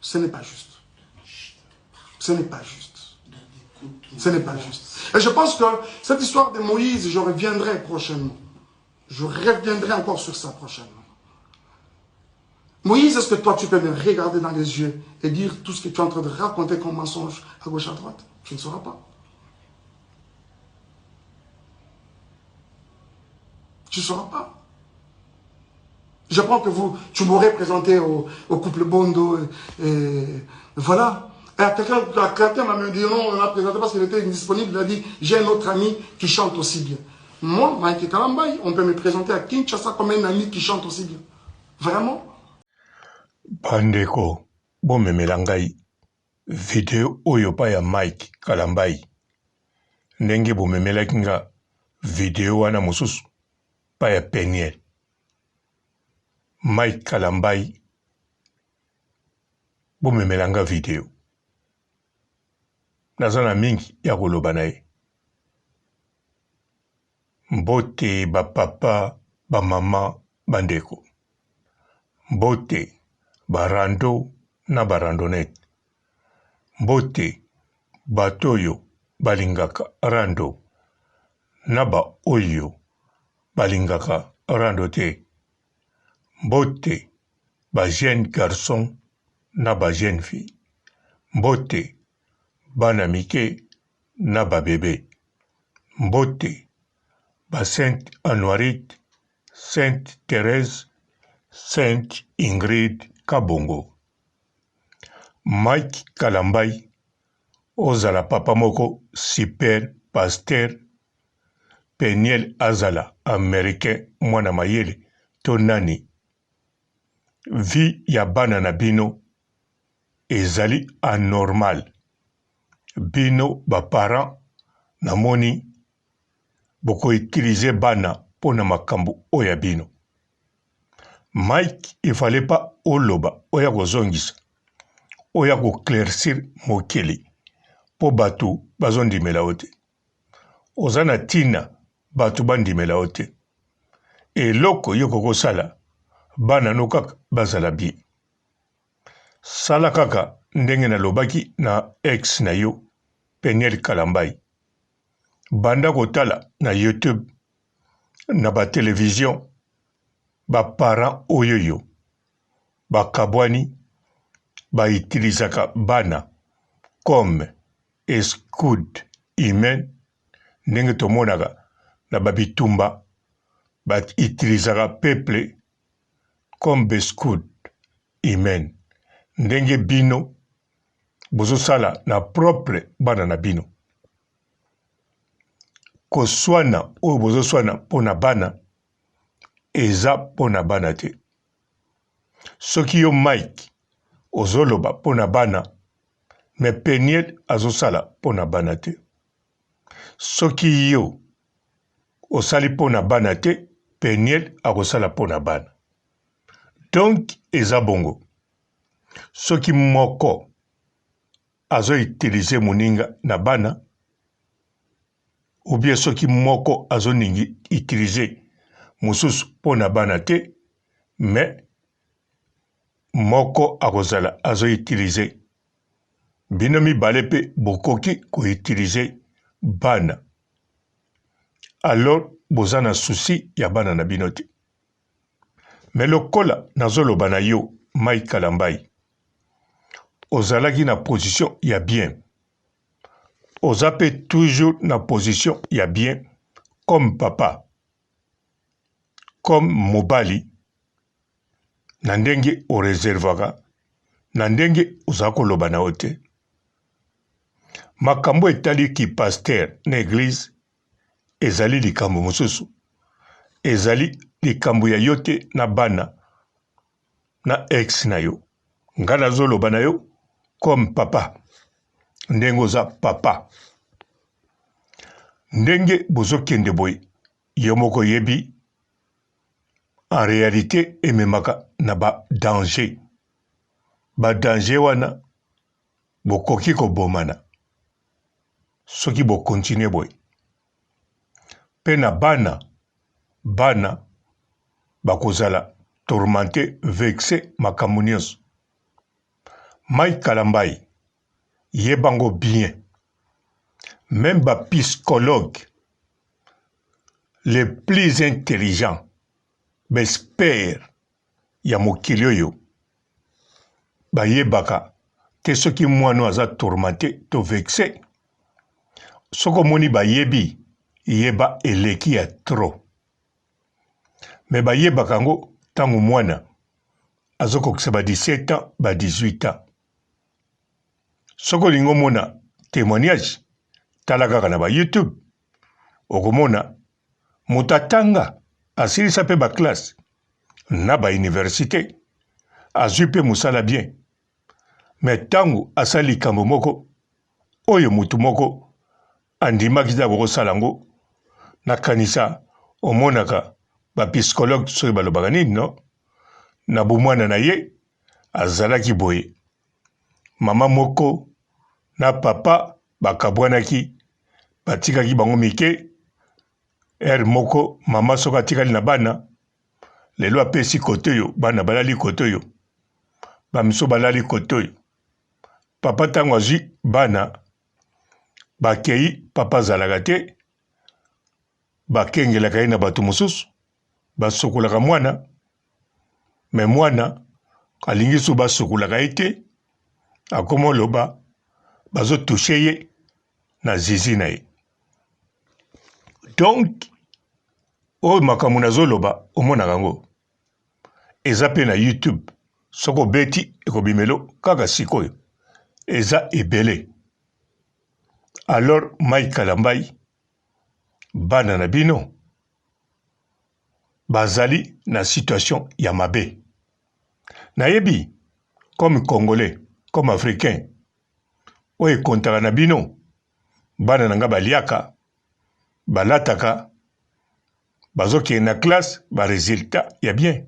Ce n'est pas juste. Ce n'est pas juste. Ce n'est pas juste. Et je pense que cette histoire de Moïse, je reviendrai prochainement. Je reviendrai encore sur ça prochainement. Moïse, est-ce que toi, tu peux me regarder dans les yeux et dire tout ce que tu es en train de raconter comme mensonge à gauche, à droite Tu ne sauras pas. Tu ne sauras pas. Je pense que vous, tu m'aurais présenté au, couple Bondo. Et, voilà. Et quelqu'un m'a dit non, on l'a présenté parce qu'il était indisponible. Il a dit j'ai un autre ami qui chante aussi bien. Moi, Mike Kalambay, on peut me présenter à Kinshasa comme un ami qui chante aussi bien. Vraiment Bandeko, bomemela ngai video oyo pa ya Mike Kalambay ndenge bomemelaki nga video wana mosusu pa ya Peniel. Mike Kalambay bomemela nga video naza na mingi ya koloba na ye. Mbote ba papa, ba mama, ba ndeko. Mbote ba rando na ba randonnette. Mbote bato oyo balingaka rando na ba oyo balingaka rando te. Mbote ba jeunes garçons na ba jeunes filles. Mbote bana mike na ba bebe. Mbote ba Sainte Anuarite, Sainte Therèse, Sainte Ingrid Kabongo. Mike Kalambay ozala papa moko super pasteur Penielle azala americain mwana mayele to nani vie ya bana na bino ezali anormal bino ba parents namoni boko utiliser bana pona makambo oyo ya bino. Mike il fallait pas oloba oya kozongisa oya ko claircir mokili po batu bazondimela yo te. Oza na tina batu bandimela yo te. Eloko yo okoki kosala bana no kaka bazala bien. Sala kaka ndenge nalobaki na ex na yo Penielle Kalambay. Banda kotala na YouTube na ba television ba parents oyoyo bakabwani ba utilisaka bana comme escude humain ndenge tomonaka na ba bitumba ba utilisaka peuple comme bescude humain ndenge bino bozosala na propre bana na bino. Koswana oyo bozoswana mpo na bana eza mpo na bana te. Soki yo Mike ozoloba mpo na bana mais Peniel azosala mpo na bana te. Soki yo osali mpo na bana te, Peniel akosala mpo na bana. Donc eza bongo. Soki moko azo utiliser moninga na bana ou bien soki moko azo ningi utiliser mosusu mpo na bana te mais moko akozala azo utiliser bino mibale mpe bokoki ko utiliser bana alors boza na souci ya bana na bino te mais lokola nazoloba na yo Mike Kalambay ozalaki na position ya bien oza pe toujours na position ya bien comme papa comme mobali na ndenge o reservaka na ndenge oza koloba na yo te makambo etali ki pasteur na eglise ezali likambo mosusu ezali likambo ya yo te na bana na ex na yo nga nazoloba na yo comme papa ndenge oza papa ndenge bozokende boye yo moko oyebi en realite ememaka na ba danger ba danger wana bokoki kobomana soki bo continuer boye pe na bana bana bakozala tourmente vexe makambo nyonso. Mike Kalambay yeba ngo bien meme ba psychologue les plus intelligents ba experts ya mokili oyo bayebaka te soki mwana oyo aza tourmente to vexe soki omoni bayebi yeba eleki ya trop me bayebaka yango ntango mwana azokokisa ba 17 ans ba 18 ans soki olingi omona témoignage tala kaka na ba youtube okomona moto atanga asilisa mpe baklasse na bauniversite azwi mpe mosala bien me ntango asali likambo moko oyo moto moko andimaki te akokosala yango nakanisa omonaka bapsychologue soki balobaka nini no na bomwana na ye azalaki boye mama moko na papa bakabwanaki batikaki bango mike heure moko mama soki atikali na bana lelo apesi kote oyo bana balali kote oyo bamiso balali kote oyo papa ntango azwi bana bakei papa azalaka te bakengelaka ye na bato mosusu basokolaka mwana me mwana alingi so basokolaka ye te akoma oloba bazotouche ye na zizi na ye donc oyo makambo nazoloba omonaka yango eza mpe na youtube soki obeti ekobimelo kaka sikoyo eza ebele alors mike kalambayi bana na bino bazali na situation ya mabe nayebi comme congolais comme africain oyo ekontaka na bino bana na nga baliaka balataka bazokende na classe ba resultat ya bien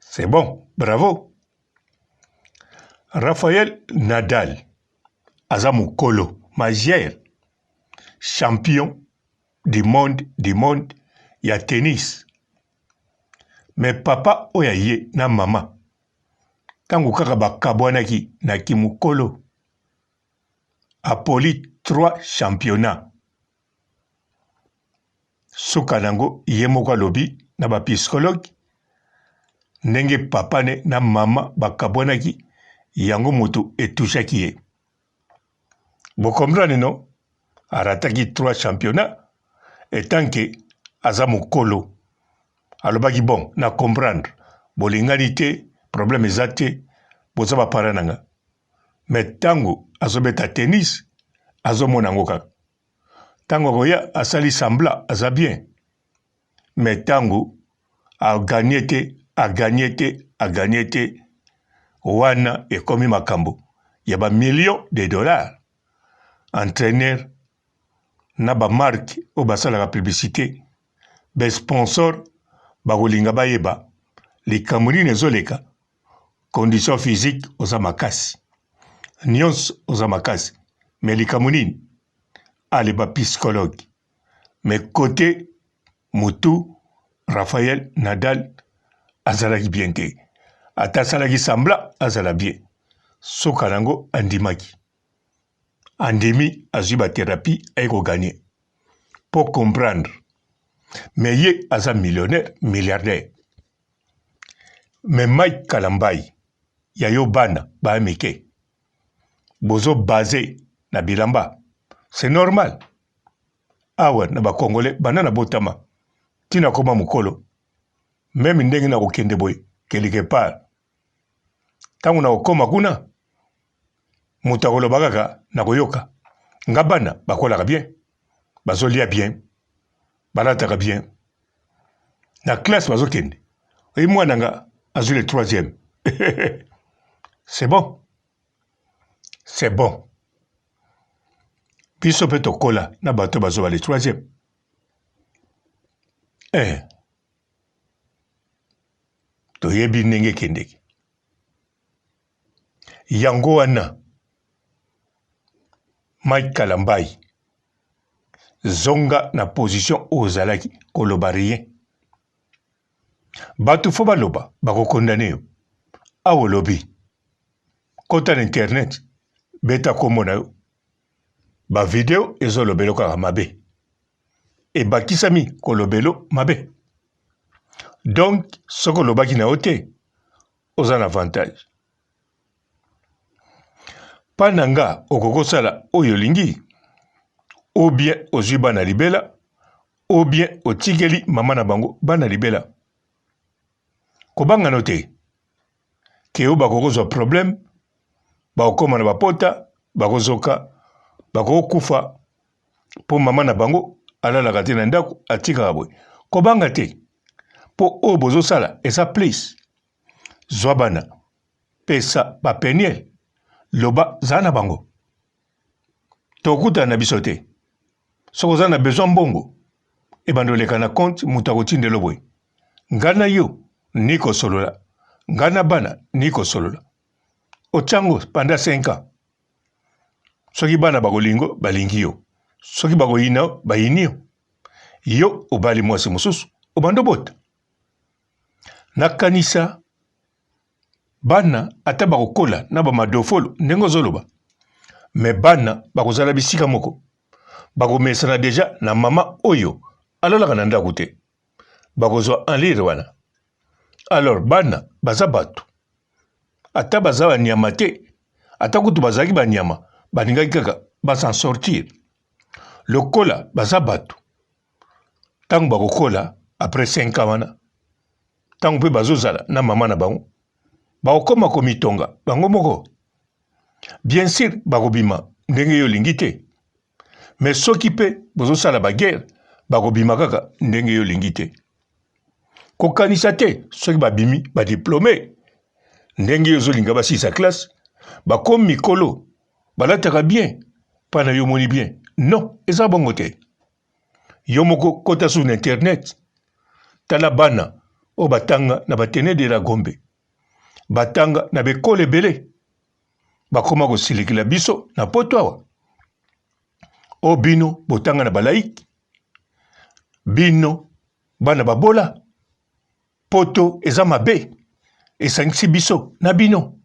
c'est bon bravo Raphaël Nadal aza mokolo majeur champion du monde du monde ya tennis mais papa oyo aye na mama ntango kaka bakabwanaki na kimokolo apoli 3 championnat Suka na yango ye moko alobi na ba psychologue ndenge papa ne na mama bakabwanaki yango moto etouchaki ye. Bo comprendre non? Arataki trois championnats etant que aza mokolo. Alobaki bon na comprendre bolingani te problème eza te boza ba parents na nga. Mais tango azobeta tennis azomona yango kaka. Tango akoya asali semblant aza bien mais tango a gagne te a gagne te a gagne te wana ekomi makambo ya ba millions de dollars entraîneur na ba marque oyo basalaka publicité ba sponsor bakolinga bayeba likambo nini ezoleka condition physique oza makasi nionso oza makasi mais likambo nini ale ba psychologue mais cote mutu Raphaël Nadal azalaki bien te ata asalaki semblant azala bien suka nango andimaki andimi azwi ba therapie aye ko gagner po comprendre mais ye aza millionnaire milliardaire Mais Mike Kalambay ya yo bana ba mike bozo base na bilamba c'est normal awa na ba congolais banda na botama ti na koma mukolo meme ndenge na kokende boye quelque part ntango na kokoma kuna moto akoloba kaka nakoyoka nga bana bakolaka bien bazolia bien balataka bien na classe bazokende oyi mwana nga azwi le troisième c'est bon c'est bon biso mpe tokola na bato bazoba le troisième eh. toyebi ndenge ekendeke yango wana Mike Kalambayi zonga na position oyo ozalaki koloba rien bato fo baloba bakokondane yo awa olobi. Kota na internet, beta kombo na yo. Ba video ezolobelo kaka mabe. Ebakisami kolobelo mabe. Donc soki olobaki na yo te, oza na avantage. Pa na nga okoki kosala oyo olingi ou bien ozwi bana libela ou bien otikeli mama na bango bana libela. Kobanga no te ke yo bakoki kozwa problème, bakokoma na bapota, bakozoka, bakokufa mpo mama na bango alalaka te na ndako, atikaka boye. Kobanga te mpo oyo bozosala eza plus. Zwa bana, pesa ba peniel, loba zala na bango. Tokutana na biso te. Soki oza na besoin mbongo, ebanda oleka na compte moto akotindelo boye. Nga na yo ni kosolola, nga na bana ni kosolola. Otyango pendant 5 ans. Soki bana bakolingo, balingi yo. Soki bakoyina yo, bayini yo. Yo obali mwasi mosusu, obanda obota. Nakanisa bana ata bakokola na bamadofolo ndenge ozoloba me bana bakozala bisika moko bakomesana deja na mama oyo alalaka na ndako te bakozwa enlire wana alors bana baza bato ata baza banyama te ata kutu bazalaki banyama balingaki kaka ba s'en sortir lokola baza bato ntango bakokola après 5 ans wana ntango mpe bazozala na mama na bango bakokoma komitonga bango moko bien sûr bakobima ndenge yo olingi te me soki mpe bozosala baguerre bakobima kaka ndenge yo olingi te kokanisa te soki babimi badiplome ndenge yo ozolinga basilisa classe bakomi mikolo balataka bien mpa na yo omoni bien non eza bongo te yo moko kota sur na internet tala bana oyo batanga na batene de la gombe batanga na bekole ebele bakoma kosilikela biso na poto awa o bino botanga na balaiki bino bana babola poto eza mabe esangisi biso na bino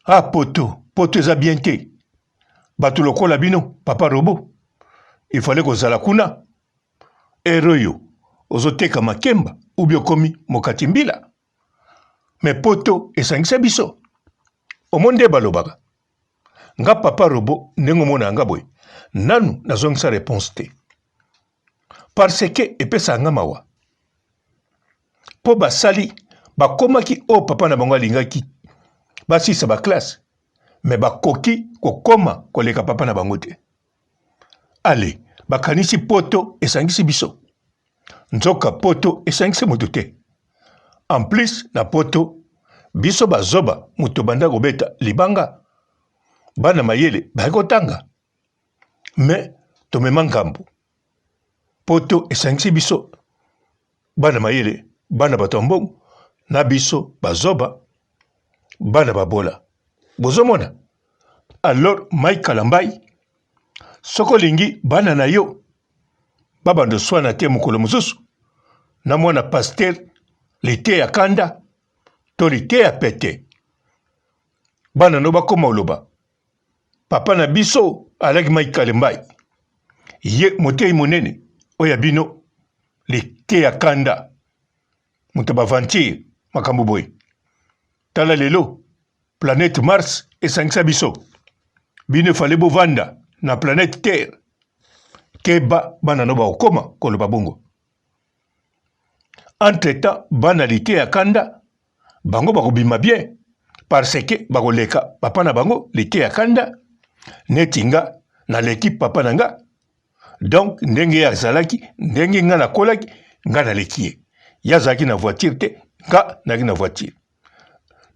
Ah poto, poto eza bien te. Bato lokola bino, papa robot, il fallait kozala kuna. Heure oyo ozoteka makemba ou bien okomi mokati mbila. Mais poto esangisa biso. Omoni nde balobaka. Nga papa robot ndenge omona nga boye, nanu nazongisa reponse te. Parce que epesaka nga mawa. mpo basali bakomaki oyo papa na bango alingaki basilisa baklasse me bakoki kokoma koleka papa na bango te ale bakanisi poto esangisi biso nzoka poto esangisi moto te en plus na poto biso bazoba moto banda kobeta libanga bana mayele bayaki kotanga me tomema ngambo poto esangisi biso bana mayele bana bato ya mbongo na biso bazoba bana babola bozomona alors Mike Kalambay soki olingi bana na yo babanda oswana te mokolo mosusu na mwana pasteur liteya kanda to liteya pete bana no bakoma oloba Papa na biso alaki Mike Kalembay, ye moteyi monene oyo ya bino liteya kanda, moto ya b'aventure makambo boye. Tala lelo planète Mars esangisa biso, bino efale bovanda na planète Terre. Keba bana no bakokoma koloba bongo. Entre temps bana liteya kanda bango bakobima bien parce que bakoleka papa na bango liteya kanda neti nga naleki papa na nga donc ndenge ye azalaki ndenge nga nakolaki nga naleki ye ye azalaki na voiture te nga nayaki na voiture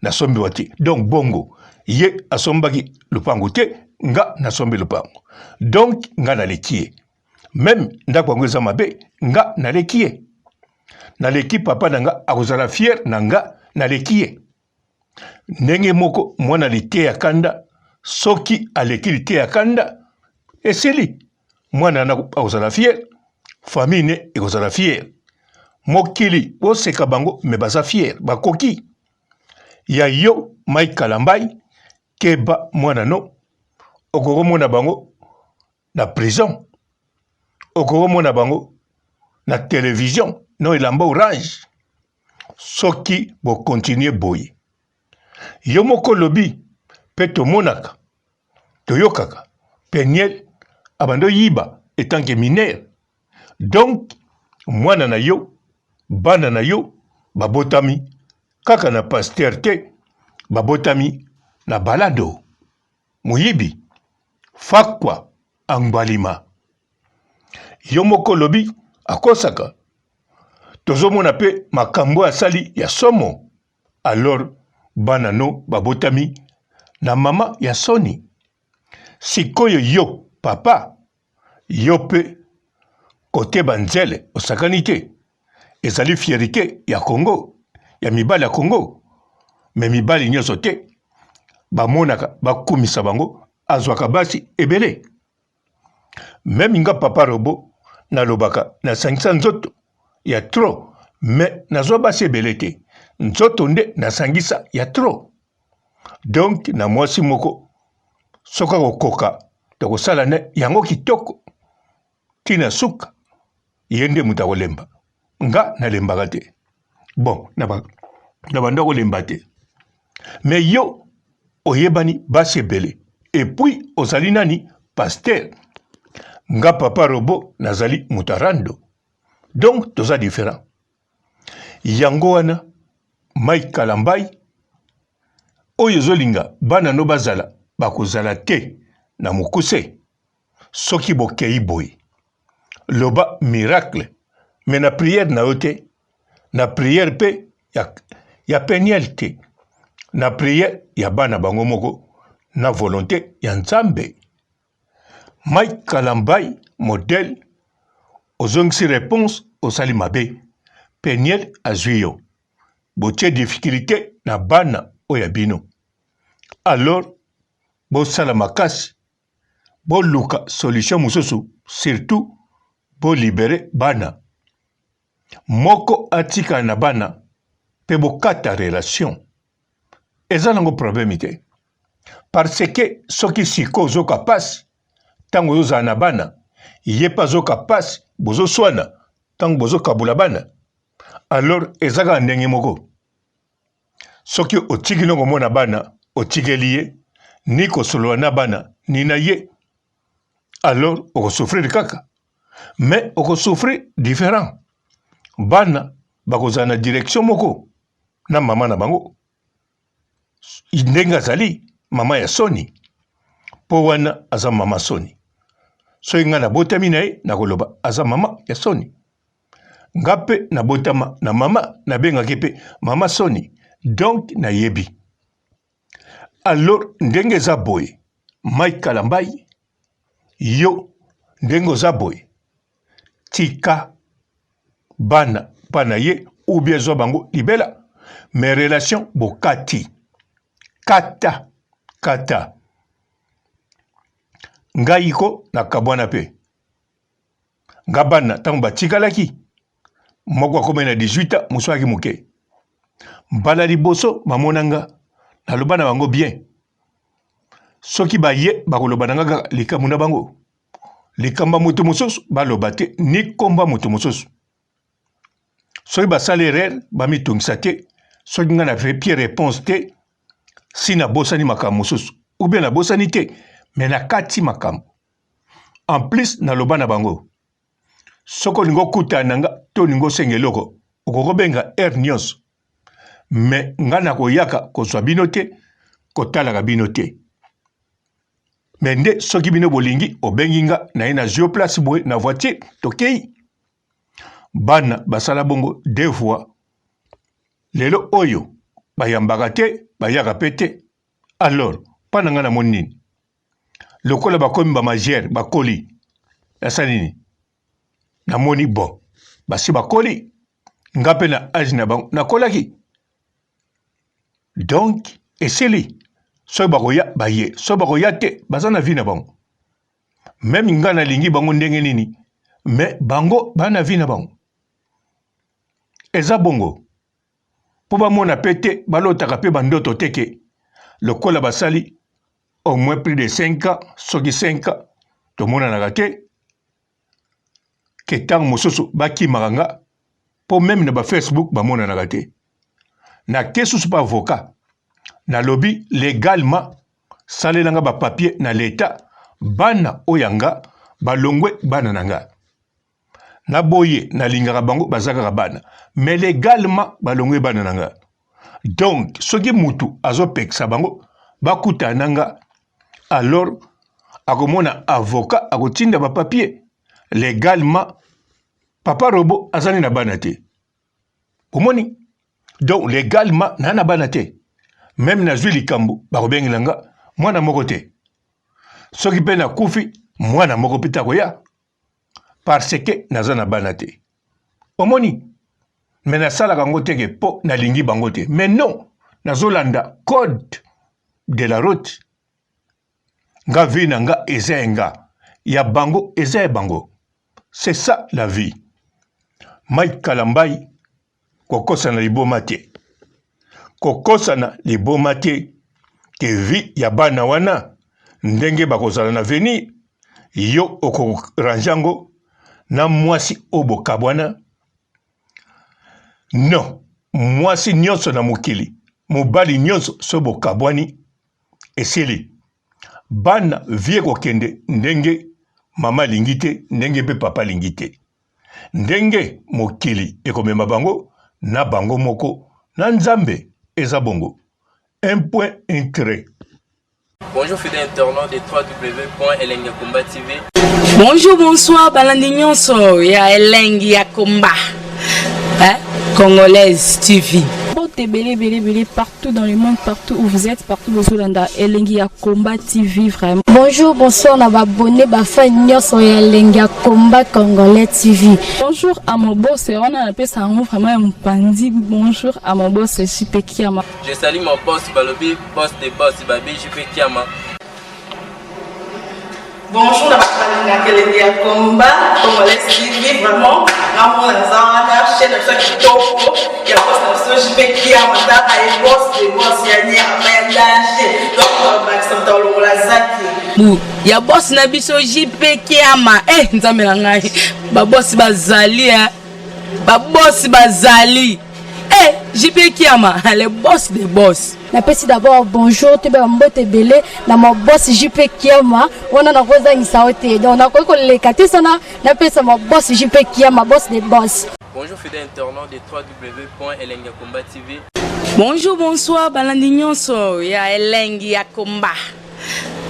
nasombi voiture donc bongo ye asombaki lopango te nga nasombi lopango donc nga naleki ye meme ndako yango eza mabe nga naleki ye naleki papa na nga akozala fier na nga naleki ye ndenge moko mwana liteya kanda soki aleki liteya kanda esili mwana na akozala fier famille ne ekozala fier mokili boseka bango me baza fier bakoki ya yo Mike Kalambay. Keba mwana no, okokomona bango na prison, okokomona bango na television no elamba orange. Soki bokontinue boye, yo moko olobi mpe tomonaka toyokaka Peniel abanda oyiba etant que mineur donc mwana na yo bana na yo babotami kaka na pasteur te babotami na balado moyibi fakwa angwalima yo moko olobi akosaka tozomona mpe makambo asali ya somo alors bana no babotami na mama ya soni sikoyo yo papa yo pe kote ba nzele osakani te ezali fierite ya Congo ya mibali ya Congo me mibali nyonso te bamonaka bakumisa bango azwaka basi ebele meme nga papa robo nalobaka nasangisa nzoto ya trop me nazwa basi ebele te nzoto nde nasangisa ya trop donc na mwasi moko soki akokoka tokosala ne yango kitoko tina suka ye nde moto akolemba nga nalembaka te bon na banda kolemba te me yo oyebani basi ebele epuis ozali nani paster nga papa robo nazali moto ya rando donc toza différent yango wana mike kalambai oyo ozolinga bana no bazala bakozala te na mokuse soki bokei boye loba miracle me na priere na yo te na priere mpe ya, ya peniel te na priere ya bana bango moko na volonte ya nzambe mike kalambai modele ozongisi reponse osali mabe peniel azwi yo botie difficulté na bana oyo ya bino alors bosala makasi boluka solution mosusu surtout bolibere bana moko atikala na bana mpe bokata relation eza nango problème te parce que soki sikoyo ozoka mpasi ntango ozozala na bana ye mpe azoka mpasi bozoswana ntango bozokabola bana alors eza kaka ndenge moko soki otiki no komona bana otikeli ye ni kosolola na bana ni na ye alors okosouffrir kaka mais okosouffrir différent bana bakozala na direction moko na mama na bango ndenge azali mama ya soni mpo wana aza mama soni soki ngai nabotami na ye nakoloba aza mama ya soni nga mpe nabotama na mama nabengaki mpe mama soni donc nayebi alors ndenge eza boye mike kalambayi yo ndenge oza boye tika bana mpa na ye ou bien zwa bango libela mais relation bokati kata kata ngai ko nakabwana mpe nga bana ntango batikalaki moko akomai na 18 ans mosusu ayaki moke mbala liboso bamona nga naloba na bango bien soki baye bakoloba na nga kaka likambo na bango likambo ya moto mosusu baloba te ni nkombo ya moto mosusu soki basali erreur bamitungisa te soki ngai na pie réponse te si nabosani makambo mosusu ou bien nabosani te me nakati makambo en plus naloba na bango soki olingi okutana na nga to olingi osenga eloko okoki kobenga heure nyonso me nga nakoyaka kozwa bino te kotalaka bino te me nde soki bino bolingi obengi nga naye nazwi yo place boye na voiture tokei bana basala bongo deux fois lelo oyo bayambaka te bayaka mpe te alors mpa na ngai namoni nini lokola bakomi ba majeur bakoli nasali nini namoni bon basi bakoli nga mpe na age na bango nakolaki donc esili soki bakoya baye soki bakoya te baza na vie na bango meme nga nalingi bango ndenge nini me bango ba na vie na bango eza bongo mpo bamona mpe te balotaka mpe bandoto te ke lokola basali Au moins plus de 5 ans, soki 5 ans tomonanaka te, ke ntango mosusu bakimaka nga mpo meme na ba Facebook bamonanaka te. Nake susu mpe avocat, nalobi legalement salela nga ba papier na l'etat, bana oyo ya nga balongwe bana na nga. Na boye nalingaka bango baza kaka bana, mais legalement balongwe bana na nga. Donc soki mutu azopekisa bango bakutana na nga, alors akomona avocat akotinda ba papier legalement. Papa Robo azali na bana te, omoni? Donc legalement na na bana te, meme nazwi likambo bakobengela nga mwana moko te. Soki mpe nakufi mwana moko mpe takoya parce que naza na bana te, omoni? Me nasalaka yango teke mpo nalingi bango te, mais non, nazolanda code de la route. Nga vie na nga eza ya nga, ya bango eza ya bango. C'est ça la vie. Mike Kalambay, kokosana liboma te, kokosana liboma te ke vie ya bana wana ndenge bakozala na avenir, yo okorange yango na mwasi oyo bokabwana. Non, mwasi nyonso na mokili, mobali nyonso so bokabwani esili, bana vie kokende ndenge mama alingi te, ndenge mpe papa alingi te, ndenge mokili ekomema bango na bango moko na Nzambe, eza bongo. Un point un trait. Bonjour fidèles internautes de www.elengiyakomba TV. Bonjour, bonsoir, balandi nyonso ya Elengi ya Komba, hein? Congolaise TV. Mbote ebele ebele ebele partout dans le monde, partout où vous êtes, partout bozolanda Elengi ya Komba TV vraiment. Bonjour, bonsoir na ba abonné ba fan nyonso ya Elengi ya Komba Congolais TV. Bonjour à mon boss, wana napesa yango vraiment ya mopanzi. Bonjour à mon boss JP Kiama. Je salue mon boss Balobi, boss de boss Babi JP Kiama. Bonjour na bato balingaka Elengi ya Komba Congolais TV, vraiment ngamona naza wana chaîne na biso ya kitoko ya boss na biso JP Kiama, tala ye boss de boss ya nyama ya danger, donc bakisa moto alongola zaki bu ya boss na biso JP Kiama. Nzambe na ngai, ba boss bazali, eh. Ba boss bazali. JP Kiama, le boss des boss. Napesi d'abord bonjour toyeba ba mbote ebele na ma boss JP Kiama, wana nakozangisa yo te, donc nakoki koleka te sana napesa ma boss JP Kiama, boss des boss. Bonjour fidèles internautes de www.elengiyakomba TV. Bonjour, bonsoir, balandi nyonso ya Elengi ya Komba,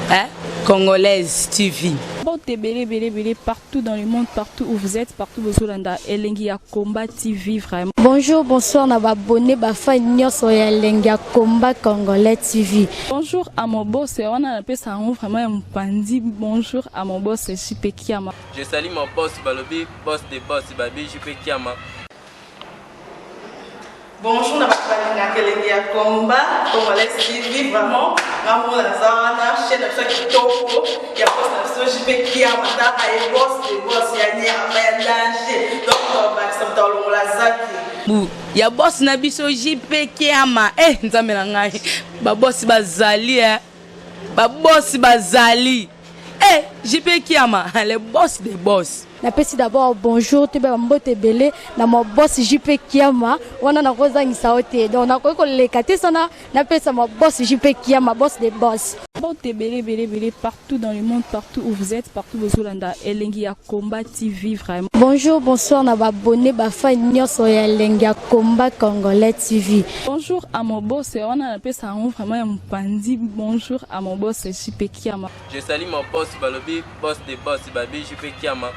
hein? Congolaise TV. Mbote ebele ebele ebele partout dans le monde, partout où vous êtes, partout bozolanda Elengi ya Komba TV vraiment. Bonjour, bonsoir na ba abonné ba fan nyonso ya Elengi ya Komba Congolais TV. Bonjour à mon boss, wana napesa yango vraiment ya mopanzi. Bonjour à mon boss JP Kiama. Je salue mon boss Balobi, boss de boss Babi JP Kiama. Bonjour na bato balingaka Elengi ya Komba Congolais TV, vraiment ngamona naza wana chaîne na biso ya kitoko ya boss na biso JP Kiama, tala ye boss de boss ya nyama ya danger, donc bakisa moto alongola zaki bu ya boss na biso JP Kiama. Nzambe na ngai, ba boss bazali, eh. Ba boss bazali. JP Kiama, le boss des boss. Napesi d'abord bonjour toyeba ba mbote ebele na ma boss JP Kiama, wana nakozangisa yo te, donc nakoki koleka te sana napesa ma boss JP Kiama, boss des boss. Mbote ebele ebele ebele partout dans le monde, partout où vous êtes, partout bozolanda Elengi ya Komba TV vraiment. Bonjour, bonsoir na ba abonné ba fan nyonso ya Elengi ya Komba Congolais TV. Bonjour à mon boss, wana napesa yango vraiment ya mopanzi. Bonjour à mon boss JP Kiama. Je salue mon boss Balobi, boss de boss Babi JP Kiama.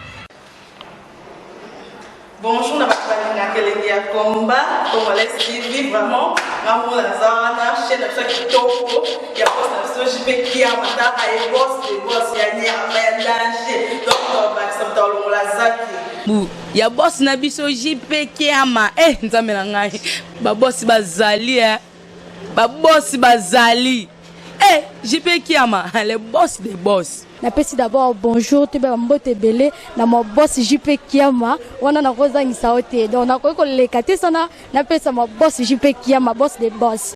Bonjour na bato balingaka Elengi ya Komba Congolais TV, vraiment ngamona naza wana chaîne na biso ya kitoko ya boss na biso JP Kiama, tala ye boss de boss ya nyama ya danger, donc bakisa moto alongola zaki bu ya boss na biso JP Kiama. Nzambe na ngai, ba boss bazali, eh. Ba boss bazali. JP Kiama, le boss des boss. Napesi d'abord bonjour toyeba ba mbote ebele na ma boss JP Kiama, wana nakozangisa yo te, donc nakoki koleka te sana napesa ma boss JP Kiama, boss des boss.